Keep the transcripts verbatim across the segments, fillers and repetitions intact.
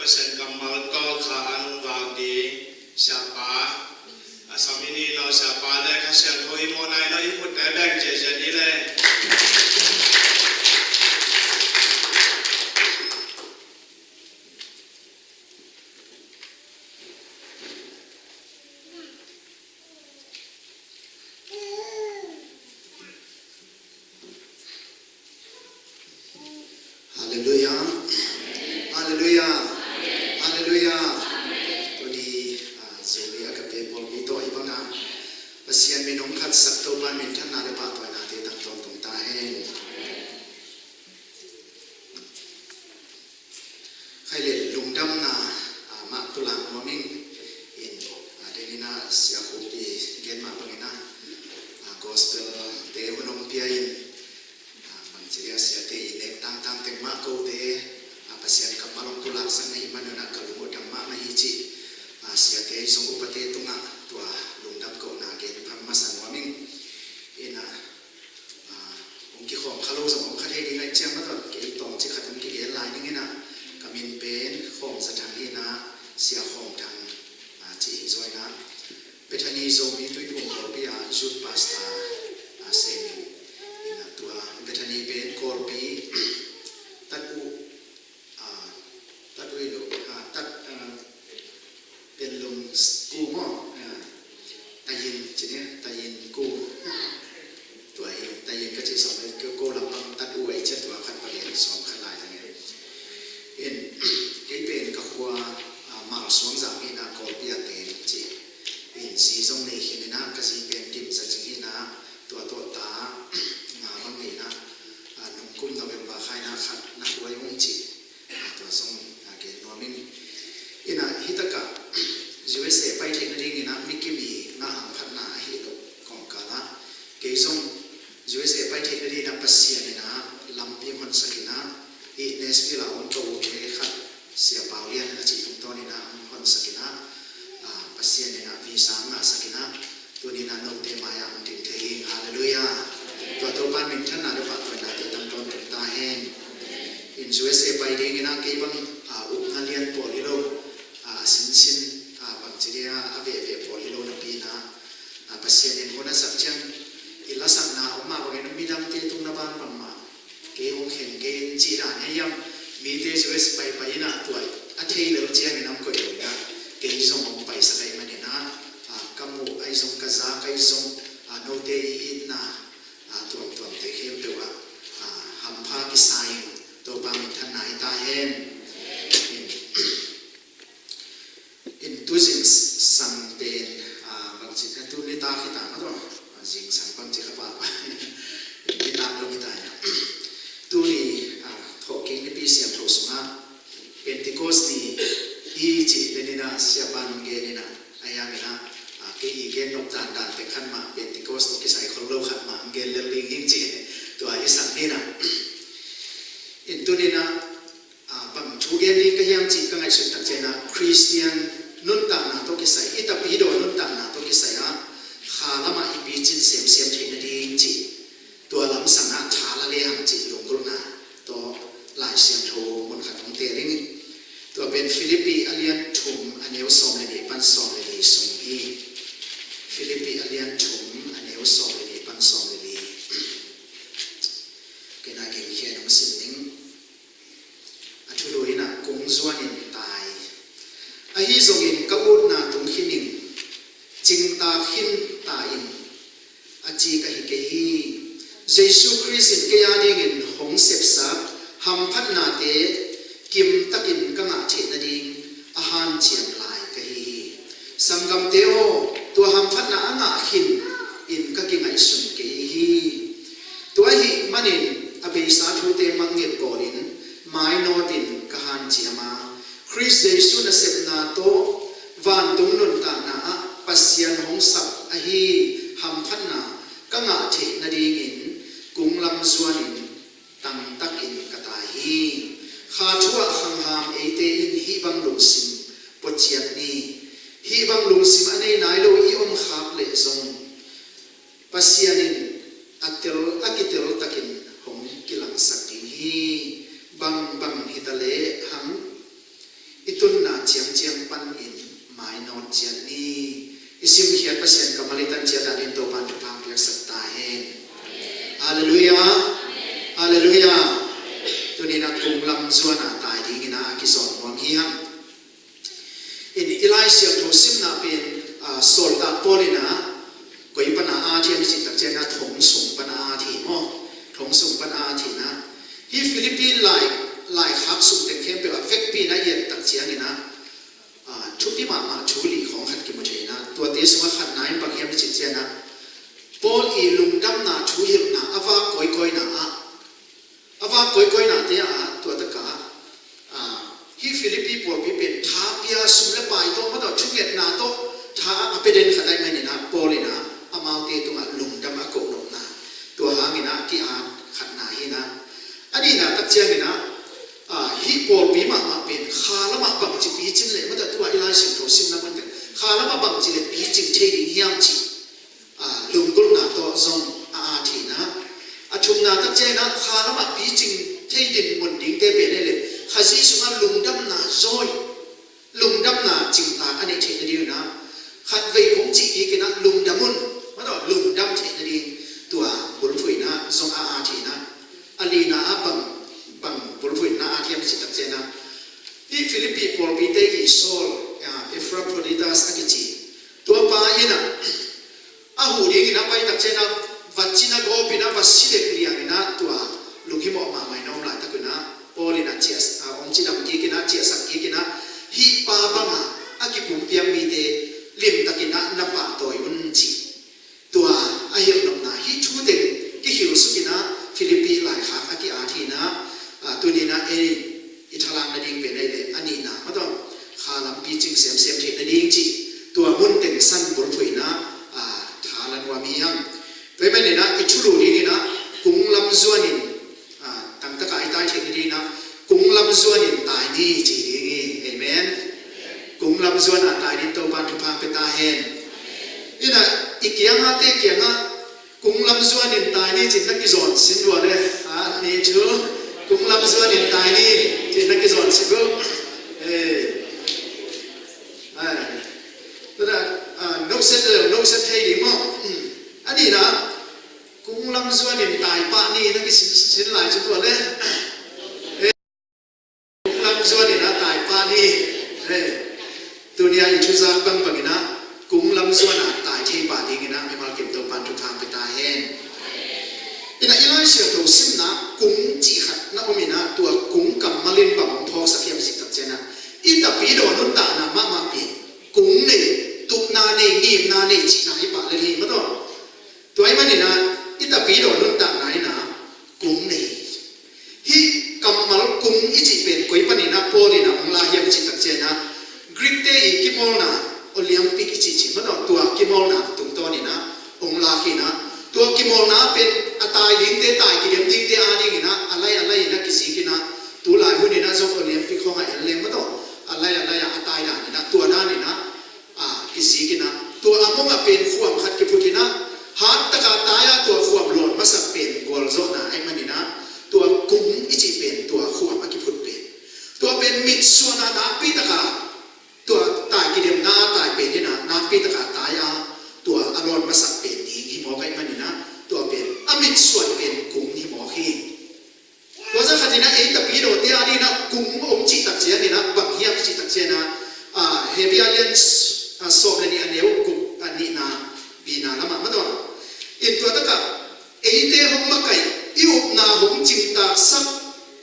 Pasian kammal tawh kha an vak ding siapa a sam i ni lo, siapa le Kha Siangtho i mawhna i lo i hutte beng ciacia ni le. Halleluiah. Halleluiah. Halleluiah. Tuni, ah, Zomi Agape pawlpi tawh i banga Pasian min hong khatsak Topa minthanna le pahtawinate tang tawntung ta hen. Khai le lungdamna, ah, mah pulak nuam ing. In, ah, deninah Sia Khup i gen mah banginah, ah, gospel te hun hong pia in, ah, bangci dia siate i nek tangtang teng mah kote, ah, Pasian kammal hong pulaksak na hih manunah ka lung uh dam mahmah hi cih, ah, siate zong upate tungah tua lungdam kohna gen phang masa nuam ing. Inah, ah, hong kikhawm kha lo zong om kha thei ding ahih ciang mah tawh kei tawmcik khat hong kigen lai ning inah, ka min pen Khawm Za Thang hi inah, Sia Khawm Thang, ah, cih hi zaw inah, Bethany Zomi Tuiphum Kawlpi ah youth pastor, ah, sem ing. Inah tua Bethany pen Kawlpi tat uh, ah, tat uh hi lo, ah, tat, ah, Penlung ku maw? Ah, Tayin, ci ni, Tayin ku. Tua hi, Tayin ka cih sawm le ko lampang tat uh ahih ciang tua khat palian sawm khat lai zang hi. In, kei pen ka khua, ah, Malsuang zang hi inah Kawlpi ah teng ci. In, zi zong nei khin inah ka zi pen Dim Za Cing hi inah tua tawh ta nga bang nei inah, ah, nung kum November kha inah khat na huai ung ci. Ah, tua zong, ah, gen nuam ing. Inah hih takah U S A pai theih nading inah mi kim i ngah hamphatna ahi lo kawmkal ah kei zong U S A pai theih nading inah Pasian inah lampi hong honsak inah, hih Nashville ah om ka u he khat Sia Pau Lian a cih tungtawn inah hong honsak inah, ah, Pasian inah visa hong ngahsak inah, tuni inah note mai-ah hong ding thei hi. Halleluiah. Tua Topa minthanna le pahtawinate tang tawntung ta hen. In U S A pai ding inah kei bang, ah, upna lian pawl hi lo, ah, a sinsin, ah, bangci dia a veve pawl hi lo napi inah, ah, Pasian in hun a sak ciang i lasakna om mah bangin midangte tung na ban bangmah kei hong khen kei in cih dan hi hiam? Mite U S paipai inah tua a thei lel ciangin hong koih lo inah kei zong hong paisak ahih maninah, ah, ka muh ahi zong ka zak ahi zong, ah, note i itna, ah, tuamtuamte khempeuh ah, ah, hampha kisa in Topa minthanna hi ta hen. In, in tu zingsang pen, ah, bangci, ah, tu nitak hi ta mah tawh, ah, zingsang bangci kha pahpah. Nitak lo hi ta hi a. Tuni, ah, thawhkik nipi siangtho sungah Pentecost ni hi cih le ninah siapa nong gen inah, a hiang inah, ah, kei i gen nop dandan tek khat mah Pentecost tawh kisai khol lo khat mah hong gen lel ding hing cih tua i sak ninah. In tu ninah, ah, bang thu gen ding ka hiam cih ka ngaihsut tak ciangah Khristian nuntakna tawh kisai, i tapidaw nuntakna tawh kisai ah kha lamah i picin semsem theih nading cih tua lamsang ah tha la lehang cih lunggulhna tawh Lai Siangtho mun khat hong teel ing. Tua pen Philippi a lian thum a neu sawm le nih pan sawm le li sung hi. Philippi a lian thum a neu sawm le nih pan sawm le li. Kei na gengkhia nong sim ning. A thulu inah kung zuanin tai. Ahi zongin ka utna tung khin in, cingtak khin ta in, a ci ka hi kei hi. Jesu Khrist in kei a dingin hong sepsak hamphatnate kimtakin ka ngah theih nading a hanciam lai ka hi hi. Sanggamte aw, tua hamphatna a ngah khin in ka kingaihsun kei hi. Tua ahih manin a beisa thute mangngilh bawlin mainawtin ka hanciam a, Khrist Jesu nasepna tawh vantung nuntakna ah Pasian hong sak ahi hamphatna ka ngah theih nadingin kung lam zuanin tangtakin ka tai hi. Kha thu ah khangham eite in hih bang lungsim pua ciat ni. Hih bang lungsim a nei nai lo i om khak leh zong Pasian in a tel, a kitel takin hong kilangsak ding hi. Bangbang hi ta lehang i Pasian kammal i tan ciat a dingin Topa'n thupha piaksak ta hen. Halleluiah. Halleluiah. Tuni-in a kung lam zuan a tai dingin a kizawn nuam hi hang. In i Lai Siangtho simna pen, a, sawltak Paul in a koi pan a at hiam i cih tak ciangin a thong sung pan a at hi maw? Thong sung pan a at hi-in a, hih Philippi lai, laikhak sung teng khempeuh a vekpi-in a i et tak ciangin a, a, thupi mahmah thu li khawng khat kimu thei-in a, tuate sungah khatna in bang hiam i cih ciangin a, Paul i lungdamna thu hilhna a vak kawikawina ah, a vak kawikawinate ah tua takah, a, hih Philippi pawlpi pen tha pia, sum le pai tawh, mah tawh thungetna tawh tha a pia den khat ahih manin a, Paul in a amaute tungah lungdam a kohnopna, tua hangin a ki-at khatna hi-in a, a nihna tak ciangin a, a, hih pawlpi mahmah pen kha lamah bangci picing le, mah tawh tua i Lai Siangtho simna mun pen kha lamah bangci le picing thei ding hiam cih, a, lunggulhna tawh zong a at hi-in a, a thumna tak ciangin a kha lamah picing thei dinmun dingte pen hi leh Khazih sungah lungdamna zawi, lungdamna cingtak a neih theih nadingin a, khatvei kong cih kik in a lungdam un, mah tawh lungdam theih nading tua bulphuhna zong a at hi-in a, a lina ah bang, bang bulphuhna a at hiam i cih tak ciangin a, hih Philippi pawlpite i sawl, a, Epaphroditus a kici tua pa in a, a huh dingin a pai tak ciangin a, va cina gawp in a, va si dek liang in a, tua lunghimawh mahmah in a om laitak un a, Paul in a ciah, a, hong cidam kik in a, ciahsak kik in a, hih pa bang a a kipumpiak mite limtakin a na pahtawi un ci. Tua a hilhnopna, hih thu teng kihilh suk in a, Philippi laikhak a ki-at hi-in a, a, tuni-in a ei i thalak nading pen ahih leh a nihna, mah tawh kha lam picing semsem theih nading cih, tua mun teng san bulphuhna, a, tha la nuam hi hang. Tua ahih manin a i thulu dingin a kung lam zuanin, a, tangtak a i tai theih nadingin a kung lam zuanin tai ni ci ding hi. Amen. Kung lam zuan a tai dingin Topa'n thupha pia ta hen. In a i kiangahte kiangah kung lam zuanin tai ni ci-in na kizawn sin vua le, a, ni thu, kung lam zuanin tai ni ci-in na kizawn sin vua. Eh. Ai. Tua, a, nokset le, nokset thei ding maw? Hmm. A nihna, kung lam zuanin tai pah ni na kisin, sin lai sin vua le. Kung lam zuanin a tai pah ni. Eh, tuni a i thuzak bangbangin a kung lam zuan a tai thei pah dingin a mimal kim Topa'n thupha pia ta hen. In a i Lai Siangtho simna kung cih khat na om in a, tua kung kammal in bang hong phawksak hiam i cih tak ciangin a, i tapidaw nuntakna mahmah pen kung nei, tupna nei, ngimna nei cihna hi pah lel hi, mah tawh. Tua ahih manin a i tapidaw nuntakna in a kung nei. Hih kammal kung i cih pen koi panin a Paul in a hong la hiam i cih tak ciangin a, Greek-te i kimawlna, Olympic i cih cih mah tawh, tua kimawlna tungtawnin a hong lak hi-in a, tua kimawlna pen a tai dingte, tai kidem dingte a dingin a, a lai a lai in a kizik in a, tu lai hun in a zong Olympic khawng a en leng mah tawh, a lai a lai a a tai dan in a, tua dan in a, a, kizik in a, tua a mong a pen khuam khat kiphut in a, hat taka tai a tua khuam lawn masak pen gualzawhna ahih manin a, tua kung i cih pen tua khuam a kiphut pen. Tua pen mitsuan a nakpi taka, tua tai kidemna a tai pen in a, nakpi taka tai a, tua a lawn masak pen ding hi mawk ahih manin a, tua pen a mitsuan pen kung hi mawk hi. Tua zah khatin a ei tapidawte a dingin a kung om cih tak ciangin a bang hiam cih tak ciangin a, a, Hebru a lian, a, sawm le nih a neu guk, a, nihna, bina lamah mah tawh. In tua takah eite hong makaih, i upna hong cingtaksak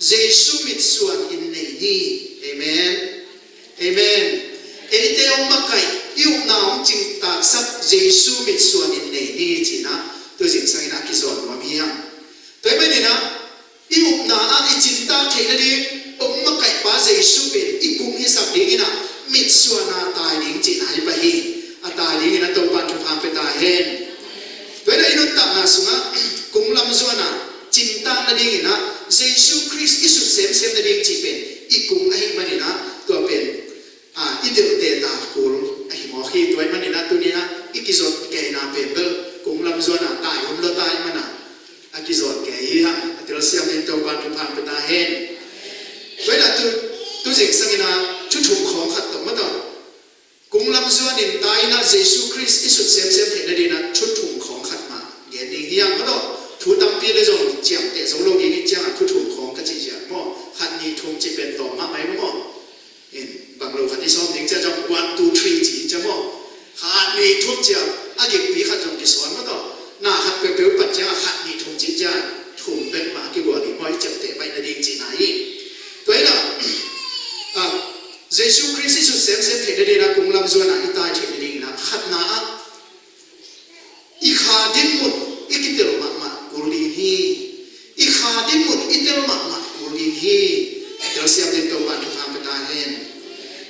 Jesu mitsuan in nei ni. Amen. Amen. Eite hong makaih, i upna hong cingtaksak Jesu mitsuan in nei ni ci-in a, tu zingsangin a kizawn nuam hi hang. Tua ahih manin a, i upna ah i cintak theih nading hong makaihpa Jesu pen i kung hisak dingin a, mitsuan a tai ding cihna hi pah hi. A tai dingin a Topa'n thupha pia ta hen. Tua in a i nuntakna sungah kung lam zuan a cintak nadingin a, Jesu Khrist i sut semsem nading cih pen i kung ahih manin a, tua pen, a, i delhte ta kul ahi mawk hi. Tua ahih manin a tuni a i kizawt keina pen bel kung lam zuan a tai om lo ta ahih manin a, a kizawt kei hi hang. A telsiam in Topa'n thupha pia ta hen. Tua in a tu, tu zingsangin a thu thum khawng khat tawh mah tawh. Kung lam zuan Nin ta in ah Jesu Khrist i sut semsem theih nading ah thu thum khawng khat mah gen ding hi hang maw. Thu tampi le zong ciamteh zo lo ding hi ciangah thu thum khawng ka cih ciang maw, khat nih thum cih pen tawm mahmah hi maw. In bang lo khat i sawm ding ciang zong one two three ci hi ciang maw. Khat nih thum ciang a gikpi khat zong kisuan maw tawh. Na khat peuhpeuh pat ciangah khat nih thum cih ciang thum bek mah a kigual hi maw, i ciamteh baih nading cihna hi. Tua in ah, ah, Jesu Khrist i sut semsem theih nading ah kung lam zuan ah i tai theih nading in ah khatna ah i kha dinmun i kitel mahmah kul ding hi. I kha dinmun i tel mahmah kul ding hi. Telsiam ding Topa'n thupha pia ta hen.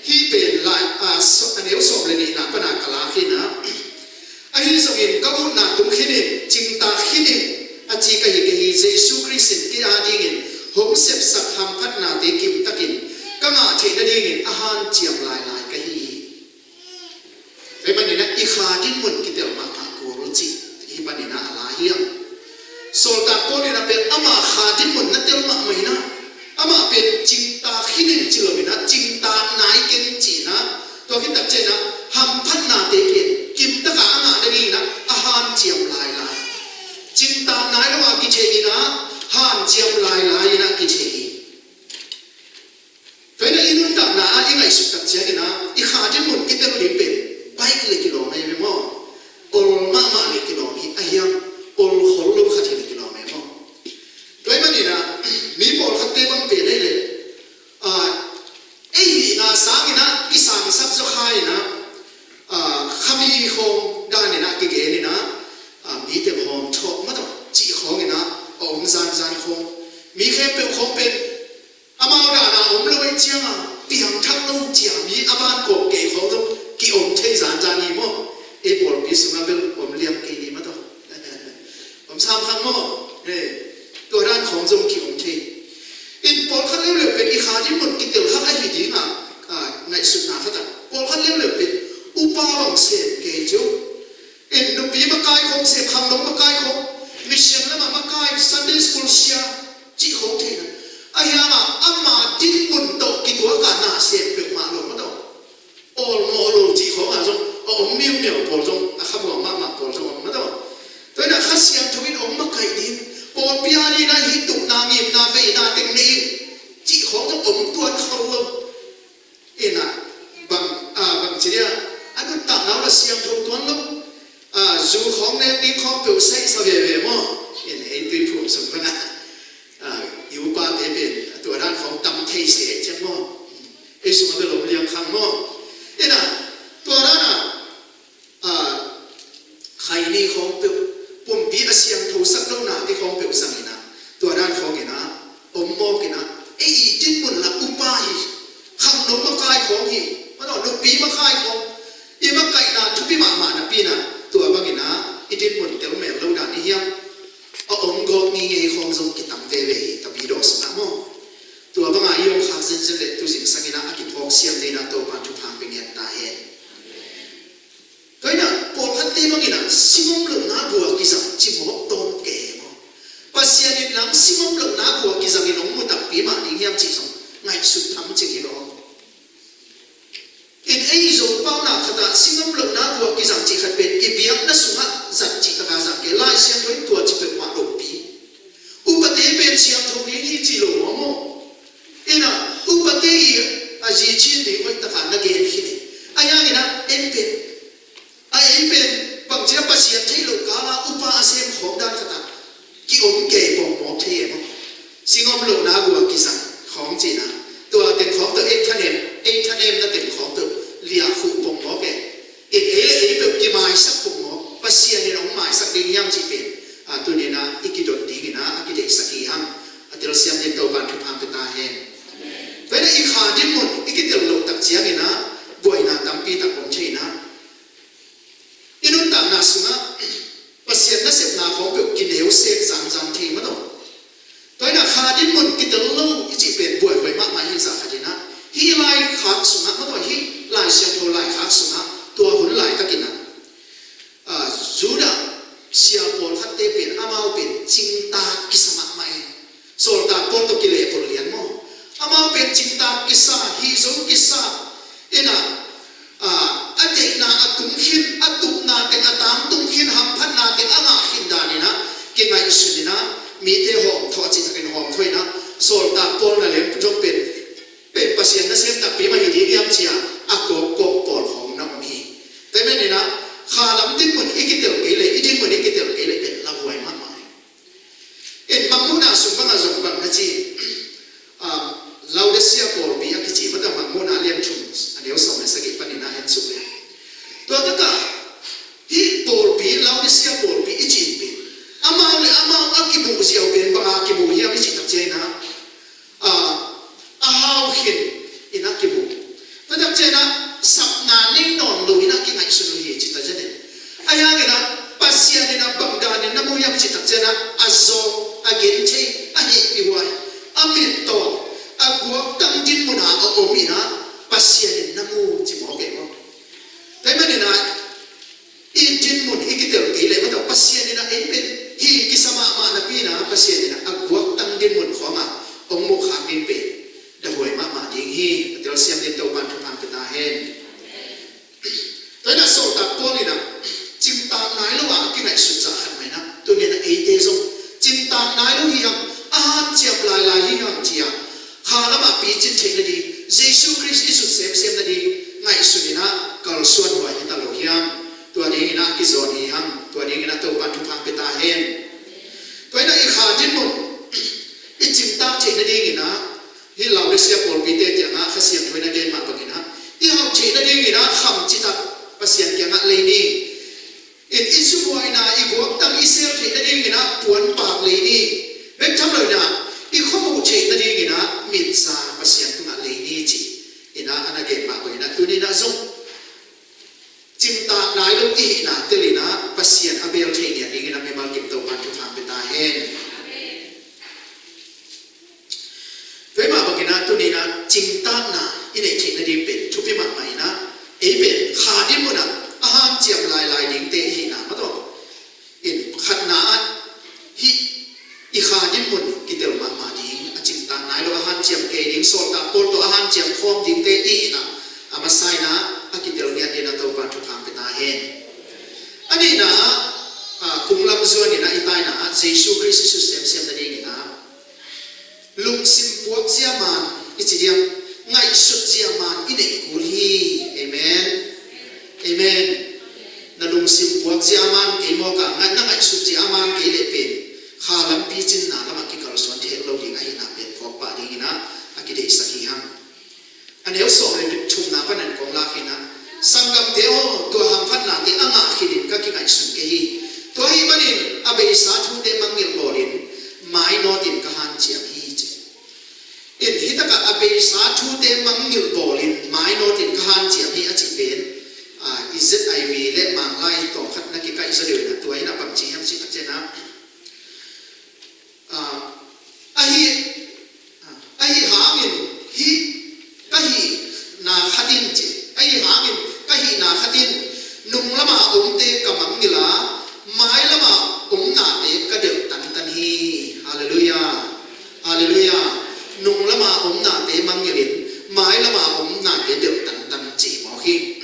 Hih pen lai, a, so, a neu sawm le nihna pan a ka lak hi in ah. Ahi zongin ka utna tung khin in, cingtak khin in, a ci ka hi kei hi. Jesu Khrist in kei a dingin hong sepsak hamphatnate kimtakin ka ngah theih nadingin a hanciam lailai ka hi hi. Tua ahih manin ah i kha dinmun kitel mahmah kul cih hih panin ah a la hi hang. Sawltak Paul in ah pen ama kha dinmun na tel mahmah in ah, amah pen cingtak khin in ci lo in ah, cingtak nai keng ci in ah, tua khit tak ciangin ah hamphatnate pen kimtak a a ngah nadingin ah a hanciam lailai. Cingtak nai lo a kithei in ah hanciam lailai in ah kithei hi. Tua in ah i nuntakna ah i ngaihsut tak ciangin ah i kha dinmun kitel ding pen bike le kilawm hi ve maw. Ol mahmah le kilawm hi a hiam, ol khol lo khat hi le kilawm hi maw. Tua ahih manin ah mi pawlkhatte bang pen ahih leh, ah, ei hihna sangin ah kisangsak zaw kha in ah, ah, khami khawng dan in ah kigen in ah, ah, mite hawm thawh maw tawh cih khawng in ah a om zanzan khawng, mi khempeuh khawng pen amau dan a om lo ahih ciangin piangthak lo cia mi a ban kawk kei khawng zong ki-om thei zanzan hi maw. Ei pawlpi sungah bel om liam kei ni maw tawh. Om sam kha maw. Eh, tua dan khawng zong ki-om thei. In pawlkhat leuleu pen i kha dinmun kitel hak ahi ding a, ah, ngaihsutna khat ah, pawlkhat leuleu pen upa bang sem kei ci uh. In nupi makai khawng sem, khangno makai khawng, mission lamah makai, Sunday school sia cih khawng thei na. Ahi hangin ama dinmun tawh kituak a na sem peuhmah lo maw tawh. Awlmawh lo cih khawng ah zong a om miumiau pawl zong, a khamuang mahmah pawl zong om maw tawh. Tua in ah Kha Siangtho in hong makaih ding, pawlpi a dingin ah hih tupna, ngimna, veina teng nei in cih khawng zong om tuan khol lo. In ah bang, ah, bang ci dia, a nuntakna uh la siangtho tuan lo. Ah, zu khawng nek ding khawng peuh saihsa veve maw. In ei Tuiphum sung pan ah, ah, i upate pen tua dan khawng tam thei se ciang maw. Ei sungah bel om liang khang maw. In ah tua dan ah, ah, khaini khawng peuh, pumpi a siangthosak lo nate khawng peuh zang in ah, tua dan khawng in ah om mawk in ah, ei i dinmun la upa hi, khangno makai khawng hi, maw tawh nupi makai khawng, i makaihna thupi mahmah napi in ah, tua bang in ah i dinmun tel mel lo dan hi hiam. A om gawp ngeingei khawng zong kitam veve hi, ka video sungah maw. Tua bang a i om khak zenzen leh tu zingsang in ah a kiphawk siam ding in ah Topa'n thupha pia ngiat ta hen. Tua in ah pawlkhatte bang in ah singom lohna gua kizang ci mawk tawm kei maw. Pasian in lang singom lohna gua kizang in hong mu takpi mah ding hiam cih zong ngaihsut tham cing hi lo. In ei Zopau na khat ah singom lohna gua kizang cih khat pen i biakna sungah zat cih tak a zang kei, Lai Siangtho in tua ci peuhmah lopi. Upate pen siangtho ding hi ci lo maw. In ah upate i a zi Chin ding hoih tak a na gen khin hi. Ahi hangin ah en pen, a ei pen bang ci a, Pasian theih loh kal a upa a sem khawng dan khat ah ki-om kei pongmawk thei e maw. Singom lohna gua kizang khawng cihna, tua teng khawng tawh ei thanem, ei thanemna teng khawng tawh liah khuh pongmawk e. In ei le ei peuh kimaisak pongmawk, Pasian in hong maisak ding hiam cih pen, ah, tuni in ah i kidot ding in ah a kideihsak hi hang. A telsiam ding Topa'n thupha pia ta hen. Tua in ah i kha dinmun i kitel loh tak ciangin ah buaina tampi tak om thei in ah, i nuntakna sungah Pasian nasepna khawng peuh kineu sek zanzan thei maw tawh. Tua in ah kha dinmun kitel lo i cih pen buaihuai mahmah hi. Zah khat in ah hih laikhak sungah maw tawh, hih Lai Siangtho laikhak sungah tua hun laitak in ah, ah, Judah sia pawlkhatte pen amau pen cingtak kisa mahmah e. Sawltak Paul tawh kilehpulh lian maw. Amau pen cingtak kisa, hih zo kisa. In ah, ah, a deihna Laodicea pawlpi a kici, mataw, Mangmuhna a lian thum, a neu sawm le sagih panin a en suk le, tua takah hih pawlpi, Laodicea pawlpi i cih pen, amau le amau a kimuh ziau pen bang a kimuh hiam i cih tak ciangin ah, a, a hau khin in a kimuh. Tua tak ciangin ah sapna nei nawn lo in a kingaihsun uh hi ci ta zen in. Ahi hangin ah Pasian in ah bang danin na mu hiam cih tak ciangin ah, a zawk, a genthei, a hehpihhuai, a mittaw, a guaktang dinmun ah a om in ah Pasian in na mu ci mawk ei maw? Tua ahih manin ah i dinmun i kitel kei leh, mataw, Pasian in ah ei pen hi kisa mahmah napi in ah Pasian in ah a guaktang dinmun khawng ah hong muh khak ding pen dahuai mahmah ding hi. A telsiam dingin Topa'n thupha pia ta hen. Tua in ah sawltak Paul in ah cingtak nai lo a kingaihsut zah khat mah in ah, tuni in ah eite zong cingtak nai lo hi hang, a hanciam lailai hi hang ci-a, kha lamah picin theih nading, Jesu Khrist i sut semsem nading ngaihsun in ah kalsuan huai hi ta lo hiam? Tua dingin ah kizawn hi hang. Tua dingin ah Topa'n thupha pia ta hen. Tua in ah i kha dinmun i cingtak theih nadingin ah, hih Laodicea pawlpite kiangah Kha Siangtho in a gen mah bangin ah, i hauh theih nadingin ah kham citak Pasian kiangah lei ni. In i sunghuaina, i guaktang i sel theih nadingin ah puanpak lei ni. Bek tham lo in ah i khuamuh theih nadingin ah mitsa Pasian tungah lei ni ci-in ah a na gen mah bangin ah, tuni in ah zong cingtak nai lo i hihna tel in ah Pasian a bel thei ngiat dingin ah mimal kim Topa'n thupha pia ta hen. Tua ahih mah bangin ah tuni in ah cingtakna i neih theih nading pen thupi mahmah in ah, ei pen kha dinmun ah a hanciam lailai dingte i hihna mah tawh in, khatna ah hih i kha dinmun kitel mahmah ding, a cingtak nai lo, a hanciam kei ding, sawltak Paul tawh a hanciam khawm dingte i hihna a masa in ah a kitel ngiat dingin ah Topa'n thupha pia ta hen. A nihna ah, a, kunglam zuan in ah i taina ah Jesu Khrist i sut semsem nadingin ah lungsim puak zia man i ci diam, ngaihsut zia man i neih kul hi. Amen. Amen. Na lungsim puak zia man kei mawk a, ngai-, na ngaihsut zia man kei leh pen kha lam picinna lamah kikalsuan thei lo ding ahihna pen phawk pah dingin ah a kideihsak hi hang. A neu sawm le thumna panin kong lak in ah, sanggamte aw, tua hamphatnate a ngah khinin ka kingaihsun kei hi. Tua ahih manin a beisa thute mangngilh bawlin mainawtin ka hanciam hi ci. In, hi takah a beisa thute mangngilh bawlin mainawtin ka hanciam hi a cih pen, a, i Z I V le Manglai tawmkhat na kikaih zaw deuh in ah, tua in ah bangci hiam cih a cen ah, a, ahi, a, ahi hangin hih ka hihna khat in ci, ahi hangin ka hihna khat in nung lama omte ka mangngilh a, mai lama omnate ka delh tantan hi. Halleluiah. Halleluiah. Nung lama omnate mangngilhin mai lama omnate delh tantan ci mawk hi.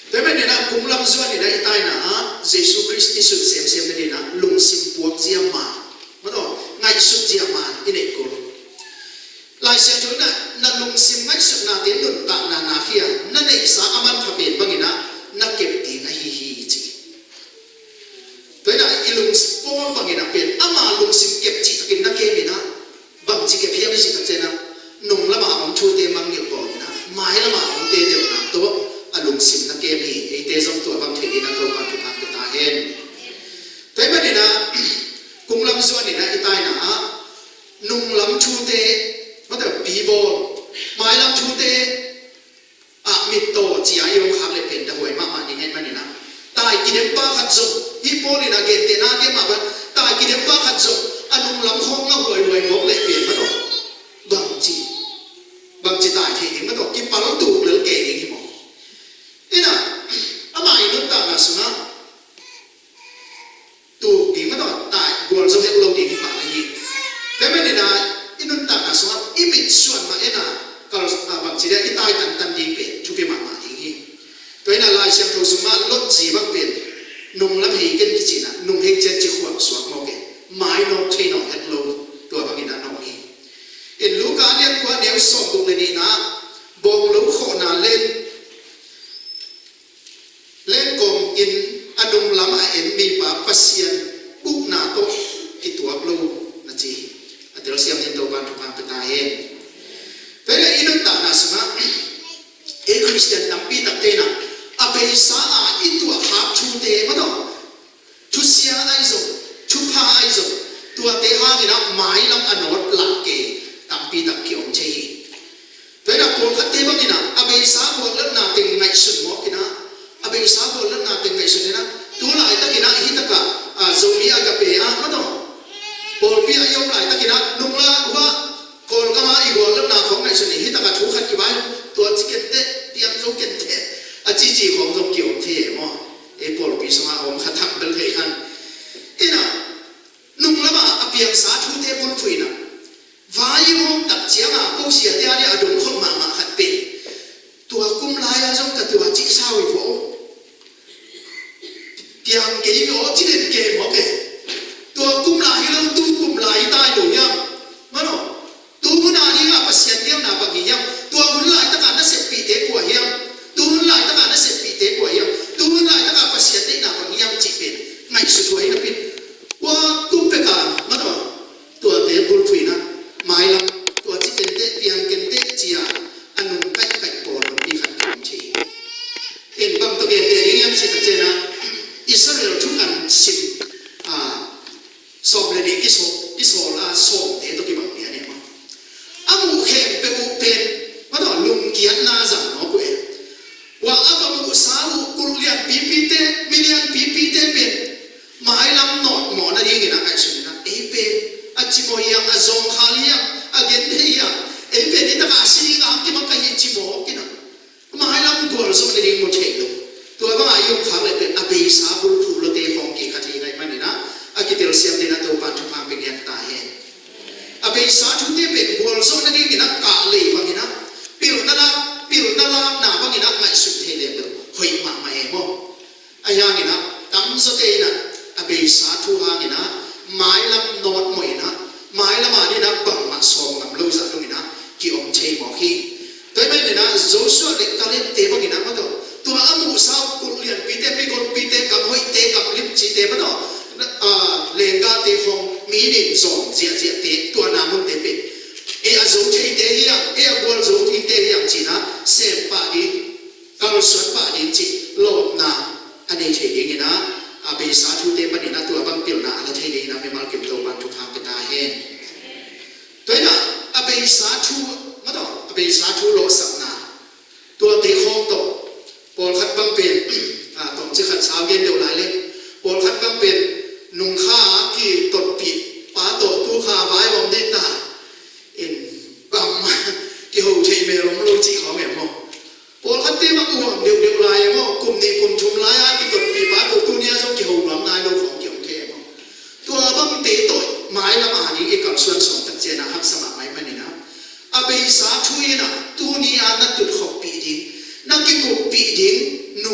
Tua ahih manin ah kunglam zuan in ah i taina ah Jesu Khrist i sut semsem nadingin ah lungsim puak zia man, mataw, ngaihsut zia man i neih kul. Lai Siangtho in ah na lungsim ngaihsutnate nuntakna na khia, na neihsa a manpha pen bangin ah na kep ding ahi hi ci. Tua in ah i lungsim Paul bangin ah pen ama lungsim kep cih takin na kem in ah, bangci kep hiam i cih tak ciangin ah, nung lama om thute mangngilh bawlin ah mai lama omte delhna tawh a lungsim na kem hi. Eite zong tua bang thei dingin ah Topa'n thupha pia ta hen. Tua ahih manin ah kunglam zuan in ah i taina ah nunglam thute, mataw, pi bawl, mailam thute ah mittaw ci-a i om khak leh pen dahuai mahmah ding ahih manin ah, tai kidempa khat zong, hih Paul in a gentehna a gen mah bang, tai kidempa khat zong a nunglam khawng a huaihuai mawk leh pen mataw, bangci, bangci tai thei ding mataw, kipal tuk lel kei ding hi maw? In ah, amah i nuntakna sungah tuk ding mataw, tai gualzo het lo ding hi pah na hi. Tua ahih manin ah i nuntakna sungah i mitsuan mah en a, kal, a, bangci dia i tai tantan ding pen thupi mahmah ding hi. Tua in ah Lai Siangtho sungah Lot zi bang pen nunglam hei ken kici in ah, nung hei ciang ci khuang suak mawk e, mai nawk thei nawk het lo, tua bangin ah nawk hi. In Luka a lian kua a neu sawm guk le nihna ah, bawng lo khawhna len Lengkawm in a nunglam a en mipa Pasian ukna tawh kituak lo na ci hi. A telsiam dingin Topa'n thupha pia ta hen. Khristian tampi takte in ah a beisa a i tuah khak thute, maw taw, thusia ahi zong, thupha ahi zong, tuate hangin ah mailam a nawt lak kei tampi tak ki-om thei hi. Tua in ah pawlkhatte bangin ah a beisa guallelhna teng ngaihsun mawk in ah, a beisa guallelhna teng ngaihsun in ah, tu laitakin ah hih takah, ah, Zomi Agape ah, maw taw, pawlpi ah i om laitakin ah nung la uh ah Kawlgam ah i guallelhna khawng ngaihsun in, hih takah thu khat kivai, tua ci kenteh, piang zo kenteh, a cici khawng zong ki-om thei e maw. Ei pawlpi sungah a om kha thak bel thei khan. In ah nung lamah a piangsa thute bulphuh in ah, vai i hawm tak ciangah ko siate a ding a dong khol mahmah khat pen, tua kum lai-a zong ka tua cih sau hi vaw, piang kei hi vaw, ci den kei mawk e. Tua kum lai hi lo, tu kum lai hi tai lo hiam? Maw taw, tu hun a dingah Pasian geelna bang hi hiam? Tua hun laitaka na seppihte kua hiam? Tu hun laitaka na seppihte kua hiam? Tu hun laitaka Pasian deihna bang hiam cih pen ngaihsut huai napi in, tua kum peka, maw taw, tuate bulphuh in ah, mailam, tua ci kenteh, piang kenteh ci-a a nung kaihkaih pawl lampi khat ki-om thei hi. In bang tawh genteh ding hiam cih tak ciangin ah, Israel thukan sim, ah, sawm le nih kisawl, kisawl a sawmte tawh kibang lian e maw. A muh khempeuh uh pen, maw taw, lungkiatna zang nawk uh e. Tua a va muhsa uh kulh lianpipite, mi lianpipite pen mailam nawtmawh nadingin a ngaihsun in ah, ei pen a cimawh hiam, a zawngkhal hiam, a genthei hiam, ei pen hih takah a si ding a hang kimang ka hi cimawh in ah, mailam gualzawh nading mu thei lo. Tua bangah i om khak leh pen a beisa bulphuh lote khawng kikha thei ngaih manin ah, a kitelsiam dingin ah Topa'n thupha pia ngiat ta hen. A beisa thute pen gualzawh nadingin ah kah lei bangin ah, pilna lak, pilna lakna bangin ah ngaihsut thei leh pen hoih mahmah e maw. Ahi hangin ah tamzawte in ah a beisa thu hangin ah mailam nawtmawh in ah, mailam a dingin ah bangmah sawm ngam lo zah dongin ah ki-om thei mawk hi. Tua ahih manin ah Joshua le Caleb-te bangin ah, maw taw, tua a muhsa uh kulh lianpite, mi gonpite, gam hoihte, gam limcite, maw taw, ah, lenggahte khawng mi nih zawm ziahziahte, tua na munte pen ei a zo theite hiam, ei a gualzo theite hiam ci-in ah sem pah ding, kalsuan pah ding cih lawpna a nei thei dingin ah, a beisa thute panin ah tua bang pilna a la thei dingin ah mimal kim Topa'n thupha pia ta hen. Tua in ah a beisa thu, maw taw, a beisa thu lawhsakna, tuate khawng tawh, pawlkhat bang pen, ah, tawmcik khat sau gen deuh lai leh, pawlkhat bang pen nung kha a kitotpih pa tawh tu kha vai om ding ta, in bangmah kiho thei mel om lo cih khawng e maw. Pawlkhatte bang uam deuhdeuh lai e maw, kum nih kum thum lai-a kitotpih pa tawh tuni-a zong kiho nuam nai lo khawng ki-om thei e maw. Tua bangte tawh mailam a ding i kalsuan sawm tak ciangin ah haksa mahmah ahih manin ah, a beisa thu in ah tuni-a na tutkhopih ding, na kikuppih ding nu,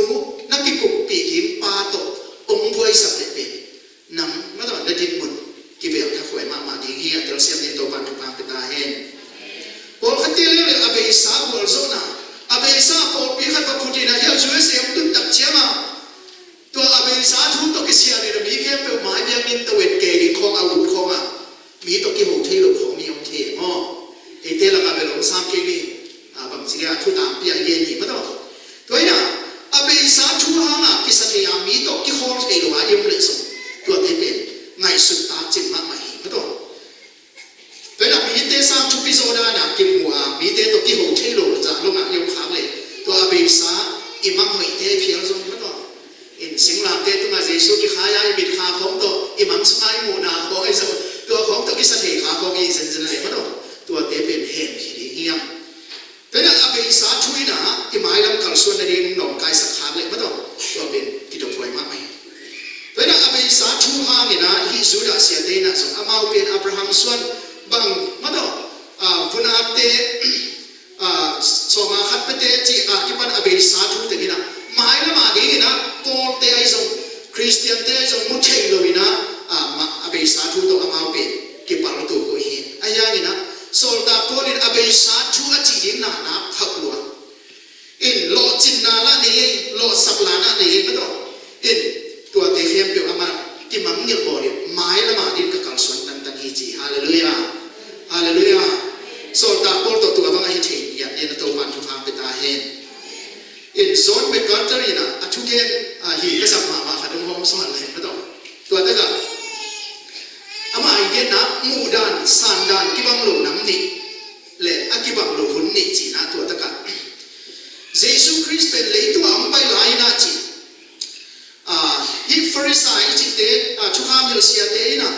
na kikuppih ding pa tawh hong buaisak leh pen nang, maw taw, na dinmun kivel thakhuai mahmah ding hi. A telsiam dingin Topa'n thupha pia ta hen. Pawlkhatte leuleu a beisa gualzawhna, a beisa pawlpi khat va phut in ah, hih U S A hong tun tak ciangin ah, tua a beisa thu tawh kisialin a mi khempeuh mai biakinn tawh et kei ding khawng, a ut khawng ah, mi tawh kiho thei lo khawng mi om thei e maw. Eite lakah bel hong sam kei ni, a bangci le a thu tampi a gen hi, maw taw. Tua in ah a beisa thu hangah kisa thei a mi tawh kikhawl thei lo a i om leh zong, tuate pen ngaihsut tak cing mahmah hi, maw taw. Tua in ah mite sang thupi zaw dan a kimu a, mite tawh kiho thei lo zah longah i om khak leh, tua a beisa i mang hoihte phial zong, maw taw. In singlamteh tungah Jesu kikhai a i mitkha khawng tawh, i mang sungah i muhna khawng ahi zong, tua khawng tawh kisa thei kha khawng i zenzen leh, maw taw, tuate pen hemkhia ding hiam. Tua in ah a beisa thu in ah i mailam kalsuan nading nawngkaisak khak leh, maw taw, tua pen kidophuai mahmah hi. Tua in ah a beisa thu hangin ah hih Judah siate in ah zong amau pen Abraham suan bang, maw taw, ah, vun-akte, ah, sawma khat pete cih a kipan a beisa thu teng in ah mailam a dingin ah Pawlte ahi zong, Khristiante ahi zong mu thei lo in ah, ah, ma-, a beisa thu tawh amau pen kipal tuk uh hi. Ahi hangin ah Sawltak Paul in a beisa thu a cih ding na na khauh lua. In lawhcinna lah nei ei, lawhsak lana nei ei, maw taw. In tuate khempeuh amah kimangngilh bawl in, mailam a ding ka kalsuan tantan hi ci. Halleluiah. Halleluiah. Sawltak Paul tawh tua bang ahi thei ngiat dingin a Topa'n thupha pia ta hen. Thugen, ah, hi ka zat mahmah khat om hong suan le, ka tawh. Tua takah amah i genna muhdan, sandan kibang lo nam nih le a kibang lo hun nih cihna tua takah Jesu Khrist pen leitung a hong pai lai-in ah ci. Ah, hih Pharisai i cihte, ah, thukham hilhsiate in ah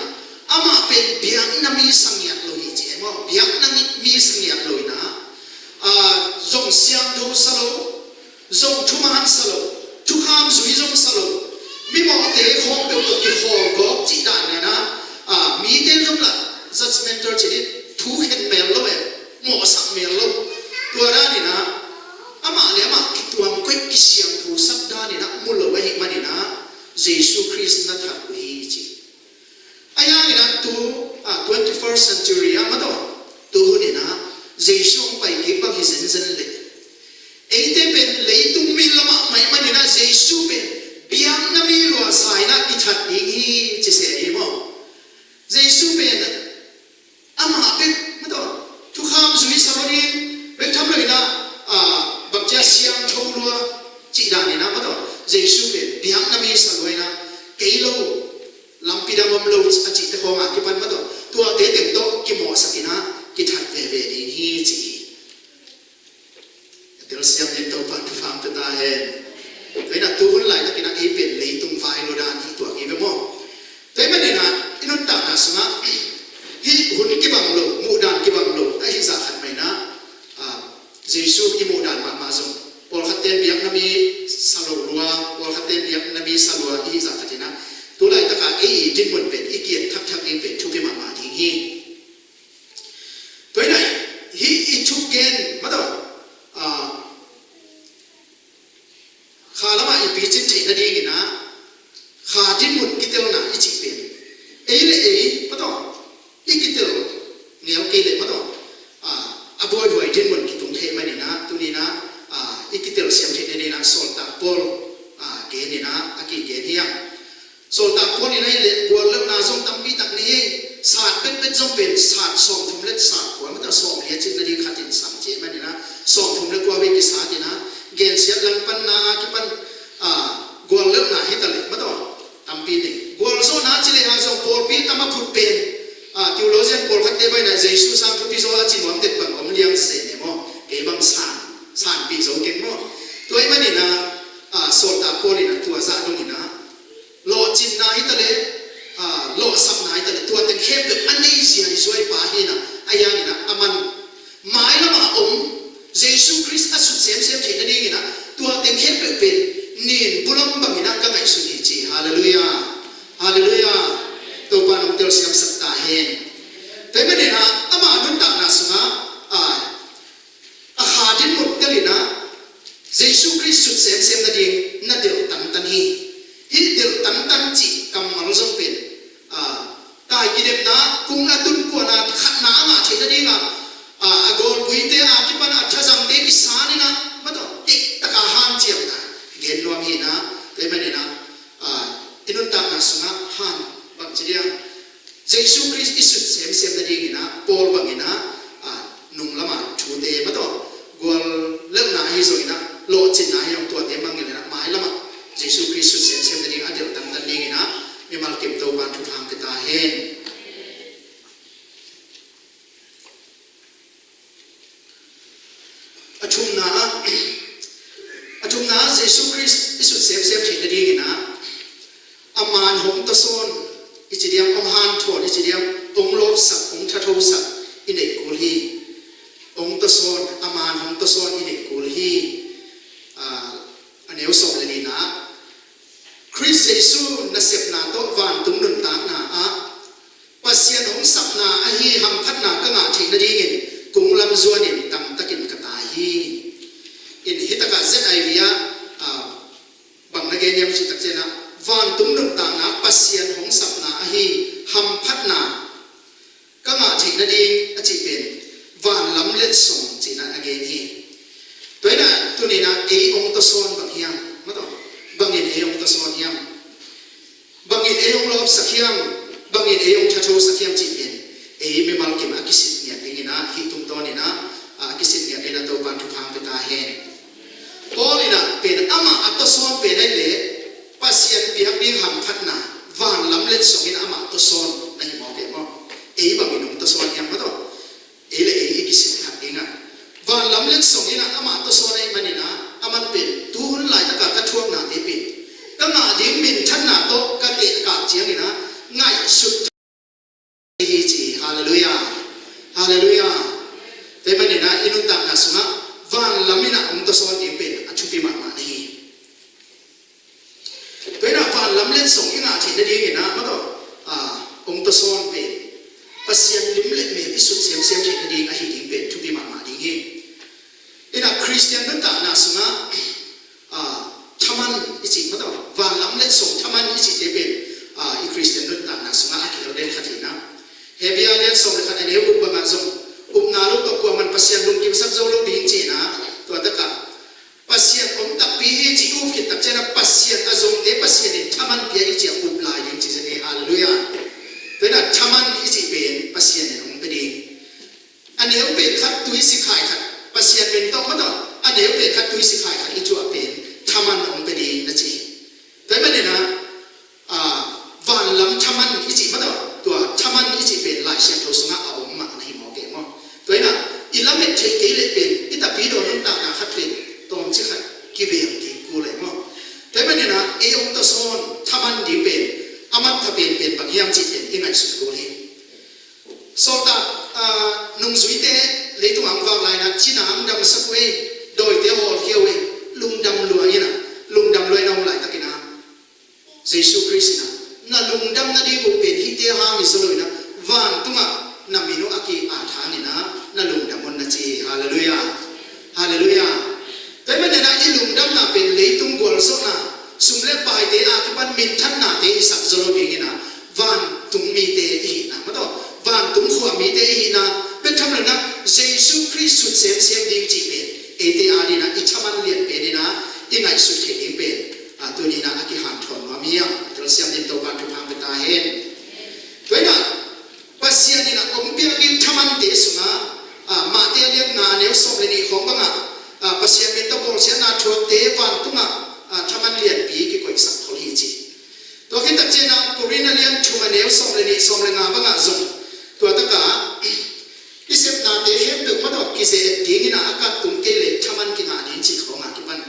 amah pen biakna mi sa ngiat lo hi ci e maw. Biakna mi sa ngiat lo in ah, ah, zong siangtho sa lo, zong thuman sa lo, thukham zui zong sa lo, mimawhte khawng peuh tawh kikhawl gawp cih dan nena, ah, mite zong lah judgmental cih dih, thu khen mel lo e, mawhsak mel lo. Tua dan in ah amah le amah kituam koih kisiangtho sak dan in ah mu lo ahih manin ah Jesu Khrist na that uh hi ci. Ahi hangin ah tu, ah, twenty-first century ah maw, tu hun in ah Jesu hong pai kik bang hi zenzen leh, eite pen leitung mi lamah mai manin ah Jesu pen biakna mi lua sa in ah i that ding hi ci se hi maw. Jesu pen amah bek maw, thukham zui sa lo ding, bek tham lo in ah, ah, bangcia siangtho lua cih dan in ah maw, Jesu pen biakna mi sa lua in ah, kei lo, lampi dang om lo a cihte khawng a kipan maw, tuate teng tawh kimawhsak in ah kithat veve ding hi ci hi. Telsiam ding Topa thupha pia ta hen. Tua in ah tu hun laitak in ah ei pen leitung vai lo dan hi tuak hi ve maw. Tua ahih manin ah i nuntakna sungah hih hun kibang lo, muhdan kibang lo ahi zah khat mah in ah, ah, Jesu i muhdan mahmah zong pawlkhatte in biakna mi sa lo lua, pawlkhatte in biakna mi sa lua i hi zah khat in ah, tu laitak ah ei i dinmun pen i kiat thakthak ding pen thupi mahmah ding hi. Tua in ah hih i thugen maw, ah, kha lamah i picin theih nading in ah, kha dinmun kitelna i cih pen ei le ei maw, i kitel ngel kei leh maw, ah, a buaihuai dinmun kitung thei manin ah, tuni in ah, ah, i kitel siam theih nading in ah sawltak Paul, ah, gen in ah a kigen hi a. Sawltak Paul in ahih leh guallelhna zong tampi tak nei hi. Sat betbet zong pen sat sawmthum le sat kua maw, sawmli a cin nading khat in sam ci ahih manin ah sawmthum le kua vei kisat in ah, gensiat langpanna a kipan, ah, guallelhna hi ta leh maw, tampi nei. Gualzawhna ci lehang zong pawlpi tam a phut pen, ah, theologian pawlkhatte bang in ah Jesu sang thupi zaw a ci nuam tek bang om liang se ne maw. Kei bang san, sanpih zo keng maw. Tua ahih manin ah, ah, sawltak Paul in ah tua zah dong in ah lawhcinna hi ta leh, ah, lawhsapna hi ta leh, tua teng khempeuh a nei ziaizuai pa hi in ah, ahi hangin ah aman mailam a om Jesu Khrist a sut semsem theih nading in ah tua teng khempeuh pen nin bulam bang in ah ka ngaihsun hi ci. Halleluiah. Halleluiah. Topa in hong telsiamsak ta hen. Tua ahih manin ah ama nuntakna sungah, ah, a kha dinmun tel in ah Jesu Khrist sut semsem nading na delh tantan hi. Hih delh tantan cih kammal zong pen, ah, tai kidemna kung a tun kuan a khatna a ngah theih nading ah, ah, a gawlpuite a kipan a thazangte kisan in ah maw, tektak a hanciamna gen nuam hi in ah, tua ahih manin ah, ah, i nuntakna sungah han bangci dia Jesu Khrist i sut semsem nading in ah Paul bang in ah, ah, nung lam a thute maw, guallelhna ahi zongin ah, lawhcinna ahi zong tuate mangngilh in ah mailam ah Jesu Khrist sut semsem nading a delh tantan ding in ah mimal kim Topa in thupha pia ta hen. A thumna ah, a thumna ah Jesu Khrist i sut semsem theih nading in ah, a man hong tawsawn i ci diam, hong hanthawn i ci diam, hong lawpsak, hong thathosak i neih kul hi. Hong tawsawn, a man hong tawsawn i neih kul hi. Ah, a neu sawm le nihna ah, Khrist Jesu nasepna tawh vantung nuntakna ah Pasian hong sapna ahi hamphatna ka ngah theih nadingin kung lam zuanin tamtakin ka tai hi. In hi takah Z I V ah, ah, bang na gen hiam cih tak ciangin ah, vantung nuntakna Pasian hong sapna ahi hamphatna ka ngah theih nading a cih pen vanlam letsong cihna na gen hi. Tua in ah tuni in ah ei hong tawsawn bang hiam maw, bangin ei hong tawsawn hiam? Bangin ei hong lawpsak hiam? Bangin ei hong thathosak hiam cih pen ei mimal kim a kisit ngiat dingin ah, hih tungtawn in ah, a kisit ngiat dingin ah Topa in thupha pia ta hen. Paul in ah pen Amah a tawsawn pen ahih leh Pasian piak ding hamphatna, vanlam letsong in amah tawsawn na hi mawk e maw? Ei bangin hong tawsawn hiam maw taw? Ei le ei i kisim khat ding a, vanlam letsong in amah tawsawn ahih manin a, aman pen tu hun laitaka ka thuaknate pen ka ngah ding minthanna tawh ka tehkak ciangin a ngaihsut hi ci. Halleluiah. Halleluiah. Tua ahih manin a i nuntakna sungah vanlam in a hong tawsawn ding pen a thupi mahmah na hi. Tua in a vanlam letsong i ngah theih nadingin a maw taw, a, hong tawsawn pen Pasian lim le mel i sut semsem theih nading ahi ding pen thupi mahmah ding hi. In a Khristian nuntakna sungah, a, thaman i cih maw taw, vanlam letsong thaman i cihte pen, a, i Khristian nuntakna sungah a kihel den khat hi in a, Hebru lian sawm le khat a neu guk bangah zong upna lo tawh kuaman Pasian lungkimsak zo lo ding ci in a, tua takah Pasian om takpi hi cih i up khit tak ciangin a Pasian a zongte Pasian in thaman pia hi ci a up lai ding ci zen hi. Halleluiah. Tua in a thaman i cih pen Pasian in hong pia ding. A neu pen khat tui sikhai khat, Pasian min tawh maw taw, a neu pen khat tui sikhai khat i thuah pen thaman hong pia ding na ci hi. Tua ahih manin a, a, vanlam thaman i cih maw taw, tua thaman i cih pen Lai Siangtho sungah a om mah na hi mawk e maw? Tua in a i lamet theih kei leh pen i tapidaw nuntakna khat pen tawmcik khat kiveng ding kul e maw? Tua ahih manin a ei hong tawsawn thaman ding pen a manpha penpen bang hiam cih pen i ngaihsut kul hi. Sawltak, a, nungzuite leitung a hong vak lai in a, cina hong damsak uh ei, dawite hawlkhia uh ei, lungdam lua in a, lungdam lua in a hong laitakin a, Jesu Khrist in a, na lungdam nading uh pen hihte hang hi zaw lo in a, vantungah na min uh a ki-at hangin a, na lungdam un na ci hi. Halleluiah. Halleluiah. Tua ahih manin a i lungdamna pen leitung gualzawhna, sum le paite a kipan minthannate hisak zaw lo dingin a, vantung mite i hihna maw taw, vantung khua mite i hihna bek tham lo in a, Jesu Khrist sut semsem ding cih pen eite adingin a i thaman lian pen in a i ngaihsut theih ding pen, a, tuni in a a kihanthawn nuam hi a, telsiam dingin Topa'n thupha pia ta hen. Tua in a Pasian in a hong piak ding thamante sungah, a, Mate lian nga neu sawm le nih khawng bangah, a, Pasian min tawh bawlsiatna thuakte vantungah, a, thaman lianpi kikoihsak khol hi ci. Tua khit tak ciangin a Korin a lian thum a neu sawm le nih sawm le nga bangah zong tua takah i sepnate khempeuh maw taw kize-et dingin a a kap tung kei leh thaman kingah ding cih khawngah kipan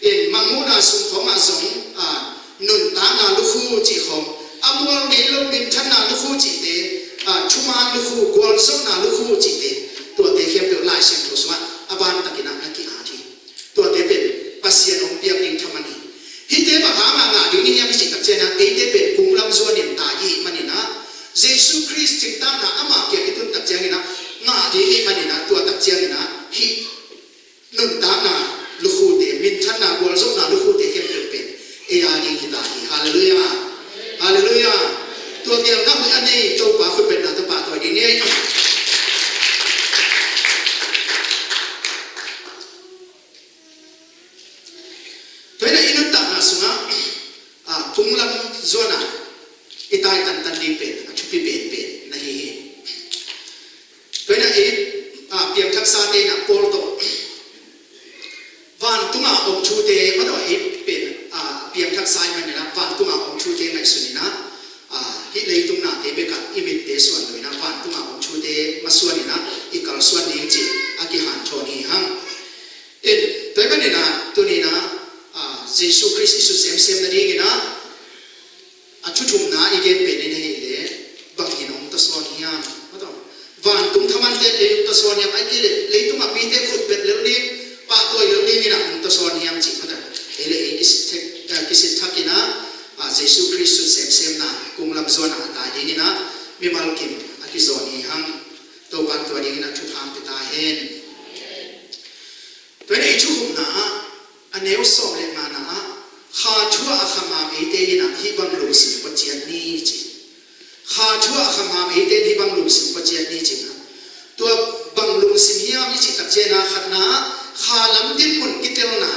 in mangmuhna sung khawngah zong, a, nuntakna lukhu cih khawng, a mual ngei lo minthanna lukhu cihte, a, thuman lukhu, gualzawhna lukhu cihte, tuate khempeuh Lai Siangtho sungah a bantakin a na ki-at hi. Tuate pen Pasian hong piak ding thaman hi. Hihte bang hangah ngah ding i hiam i cih tak ciangin a, eite pen kunglam zuanin tai i hih manin a, Jesu Khrist cingtakna ama kiang i tun tak ciangin a ngah ding i hih manin a, tua tak ciangin a hih nuntakna lukhute, minthanna, gualzawhna lukhute khempeuh pen ei a ding hi ta hi. Halleluiah. Halleluiah. Tua geelna hoih a nei Topa khutbetna tawh pahtawi ding ni. Tua in a i nuntakna sungah, a, kunglam zuanin i tai tantan ding pen a thupi penpen na hi hi. Tua in a i, a, piangthaksate in a Paul tawh vantungah om thute, maw taw, i pen, a, piangthaksa i hih manin a vantungah om thute ngaihsun in a, a, hih leitung nate bekah i mitte suan lo in a vantungah om thute masuan in a i kalsuan ding cih a kihanthawn hi hang. In, tua ahih manin a tuni in a, a, Jesu Khrist i sut semsem nadingin a, a thu thumna i gen pen in ahih leh, bangin hong tawsawn hiam? Maw taw, vantung thamante in ei hong tawsawn hiam? Ahih kei leh leitungah mite khutbet lel ding, pahtawi lel dingin a hong tawsawn hiam cih maw taw, ei le ei kisit thak, eh, kisit thakin a, a, Jesu Khrist sut semsemna, kunglam zuanin a tai dingin a mimal kim a kizawn hi hang. Topa'n tua dingin a thupha pia ta hen. Tua in a i thukhupna ah, a neu sawm le ngana ah, kha thu ah a khamam eite in a hih bang lungsim pua ciat ni ci. Kha thu ah a khamam eite in hih bang lungsim pua ciat ni ci in a. Tua bang lungsim hiam i cih tak ciangin a khatna ah, kha lam dinmun kitelna,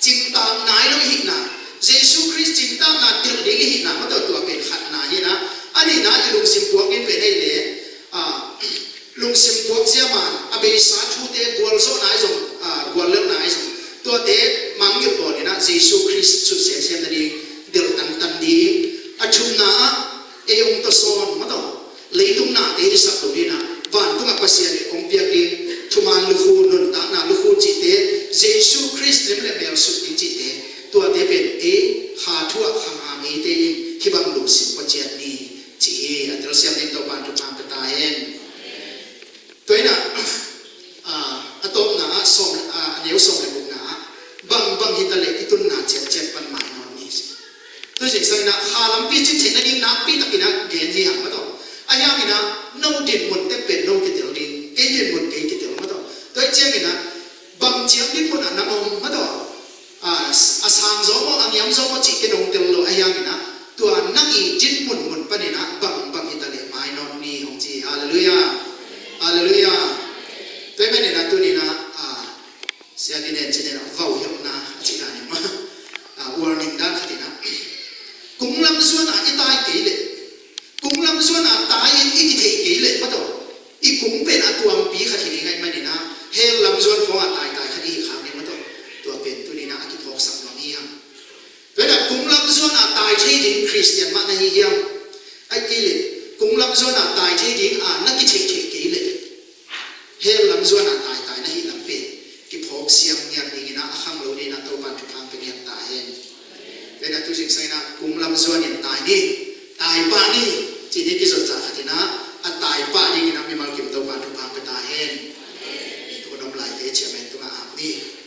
cingtak nai lo i hihna, Jesu Khrist cingtakna delh ding i hihna, maw taw, tua pen khatna hi in a. A nihna i lungsim puak ding pen ahih leh, ah, lungsim puak zia man, a beisa thute gualzawhna ahi zong, a, guallelhna ahi zong, tuate mangngilh bawlin a, Jesu Khrist sut semsem nading delh tantan ding. A thumna ah ei hong tawsawn, maw taw, leitung nate hi sak lo ding a, vantungah Pasian in hong piak ding thuman lukhu, nuntakna lukhu cihte, Jesu Khrist lem le mel sut ding cihte, tuate pen ei kha thu ah kha ngam, eite in hih bang lungsim pua ciat ni, ci hi. A telsiam ding Topa'n thupha pia ta hen. Tua in ah, ah, a tawpna ah, sawm, ah, a neu sawm le gukna ah, bang bang hi ta leh i tunna ciatciat pan mainawt ni. Tua zingsang in ah, kha lampi cin theih nading nakpi takin ah gen hi hang, maw taw. Ahi hangin ah, no dinmun tek pen no kitel ding, kei dinmun kei kitel, maw taw. Tua hi ciangin ah, bang ciang dinmun ah nang om, maw taw. A, a sang zaw maw, a ngiam zaw maw cih ken hong tel lo, ahi hangin ah, tua nang i dinmun mun panin ah, bang bang hi ta leh mainawt ni, hong ci. Halleluiah. Halleluiah. Tua ahih manin ah, tuni in ah, a, Sia Gin in cih in ah, vauhiauna a cihna ni maw. A, warning dan khat in ah, kung lam zuan a i tai kei leh, kung lam zuan a tai in i kitheih kei leh, maw taw, i kung pen a tuampi khat hi ding ahih manin ah, hell lam zuan khawng a taitai khat i hi khak ding, maw taw. Tua pen tuni in ah a kiphawksak nuam hi hang. Tua in ah, kung lam zuan a tai thei ding Khristian mah na hi hiam? Ahih kei leh, kung lam zuan a tai thei ding a na kitheihtheih kei leh, hell lam zuan a taitai na hih lam pen kiphawk siam ngiat dingin ah, a khanglo dingin ah Topa'n thupha pia ngiat ta hen. Tua in ah, tu zingsang in ah, kung lam zuan in tai ni, tai pah ni, cih ding kizon zah khat in ah, a tai pah dingin ah mimal kim Topa'n thupha pia ta hen. Hun om laite chairman tungah ap ni.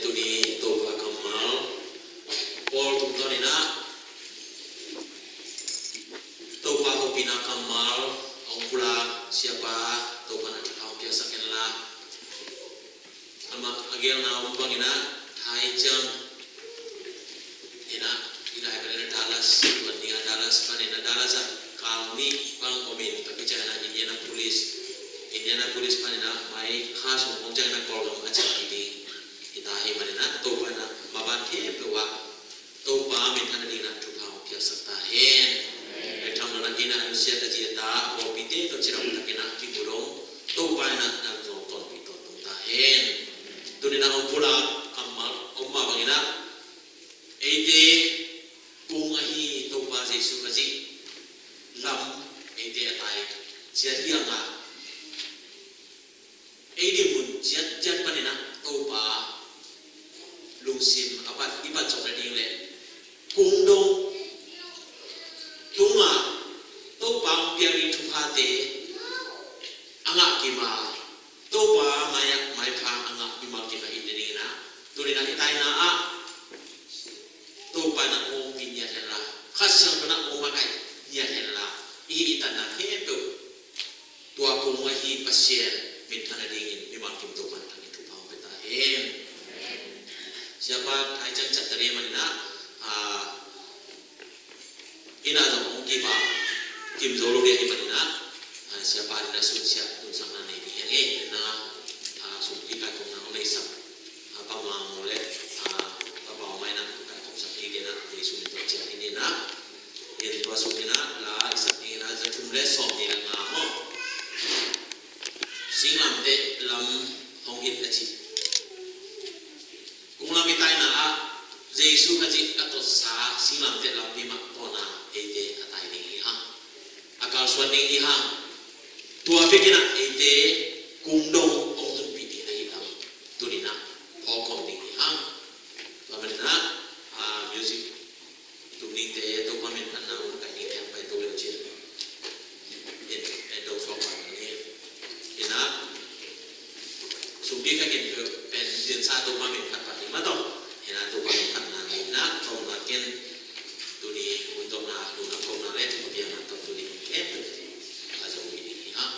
Tuni Topa kammal, Paul tungtawn in ah, Topa hopihna kammal hong pulak Siapa, Topa na thupha hong piaksak hen la. Amah a gelna om bangin ah, Thai ciang in ah, i lai panin ah Dallas, tuan ding ah Dallas panin ah, Dallas ah kal nih bang om in, tua khit ciangin ah Indianapolis, Indianapolis panin ah mai kha sung hong ciangin ah Kawlgam a ciah kik ding hi ta ahih manin ah, Topa in ah maban khempeuh ah Topa minthanna dingin ah thupha hong piaksak ta hen. Bek tham lo in ah, i nusiat a zi a ta pawlpite tawh cidam takin ah kimu dong, Topa in ah nang zong tonpih tawntung ta hen. Tuni in ah hong pulak kammal om mah bangin ah, eite kung ahi Topa Jesu Khazih lam eite a tai ciat hi hang a, ei dinmun ciatciat panin ah Topa lungsim a pat, i patsuak nading leh, kung dong tungah Topa hong piak ding thuphate a ngah kim a, Topa mai ah maipha a ngah mimal kim a hi nadingin ah, tuni in ah i taina ah Topa in ah hong ompih ngiat hen la, Kha Siangtho in ah hong makaih ngiat hen la, i hih i tanna khempeuh tua kung ahi Pasian minthanna dingin mimal kim Topa in thupha hong pia ta hen. Siapa Thai ciang ciah ta ding ahih manin ah, ah, inn ah zong hong kim a, kim zo lo ding ahih manin ah, ah, Siapa in ah sunsiah tunsakna nei ding hi hang e. Inn ah, ah, sumpi kaikhopna hong neihsak, ah, Pa Mang maw leh, ah, Pa Pau mah in ah kaikhopsak ding hi in ah, Jesu min tawh ciah hi in ah, in tua sung in ah la i sak ding in ah, za thum le sawmnih le nga maw, Singlamteh lam hong hilh a cih. Kung lam i taina ah Jesu Khazih a totsa singlamteh lampi mah tawh in ah eite a tai ding hi hang, a kalsuan ding hi hang. Tua bek in ah eite kung dong hong tunpih ding ahih lam tuni in ah phawk khawm ding hi hang. Tua manin ah, ah, music tum dingte, Topa min phatna hun kai dingte hong paito leu cin. In, in dong suak pah ni. In ah, sumpi kha kin pen, pen, zinsa Topa min phat pah ni maw taw. In ah, Topa min phatna ni in ah, tawmna ken, tuni hun tawmna, hun tawmna le, Topa piakna tawh tuni hun ken, a zo hi ding hi hang.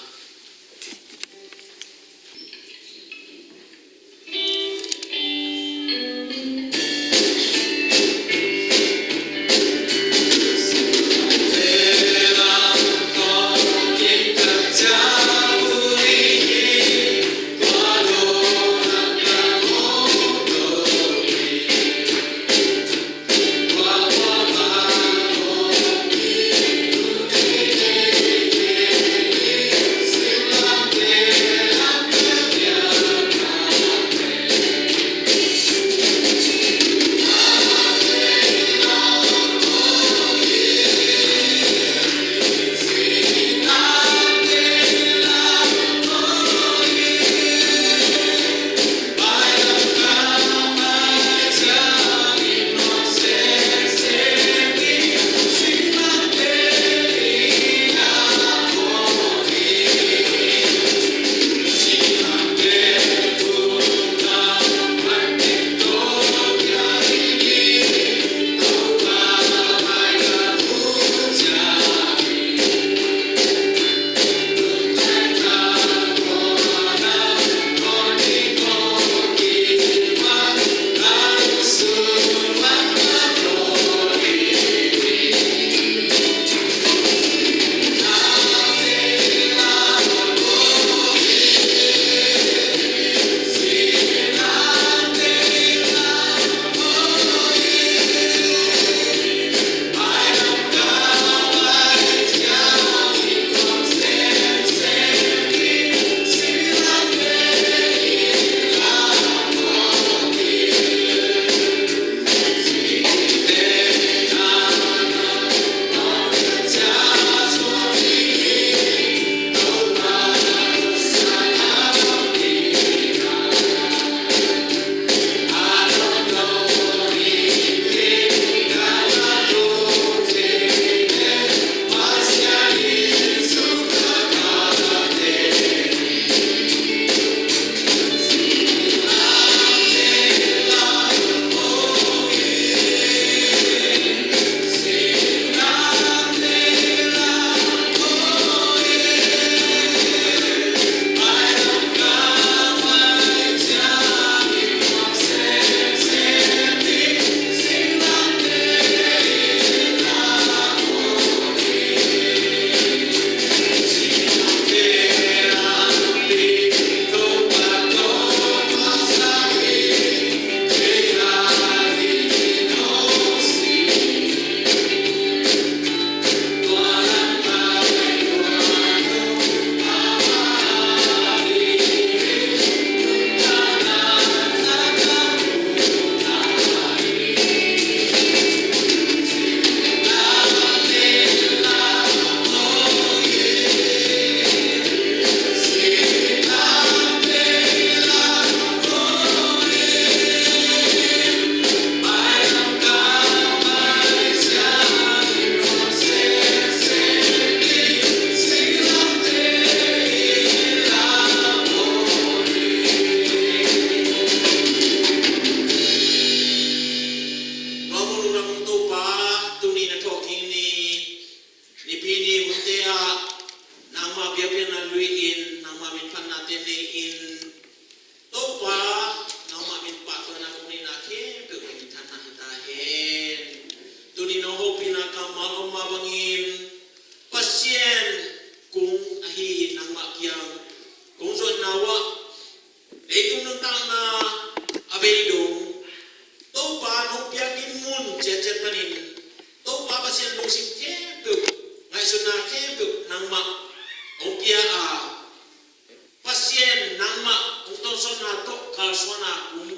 suan a kum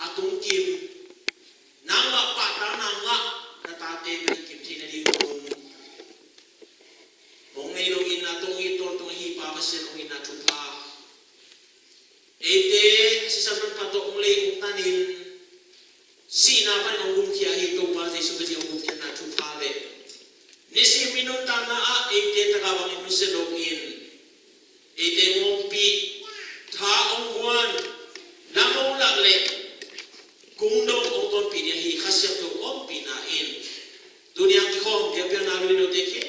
a tung kim, nangmah pahtakna ngah na tate na kim theih nading hun hong nei loin na tong it tawntung ahi Pa Pasian hong itna thupha, eite a sisan manpha tawh hong lei hong tanin sihna panin hong gumkhia ahi Topa Jesu Khazih hong gumkhiatna thupha le nisim i nuntakna ah eite taka bangin nusia loin eite hong ompih, tha hong guan, lam hong lak le kung dong hong tonpih ding ahi Kha Siangtho ompihna in tuni a kikhawm piakpiakna lui lote khit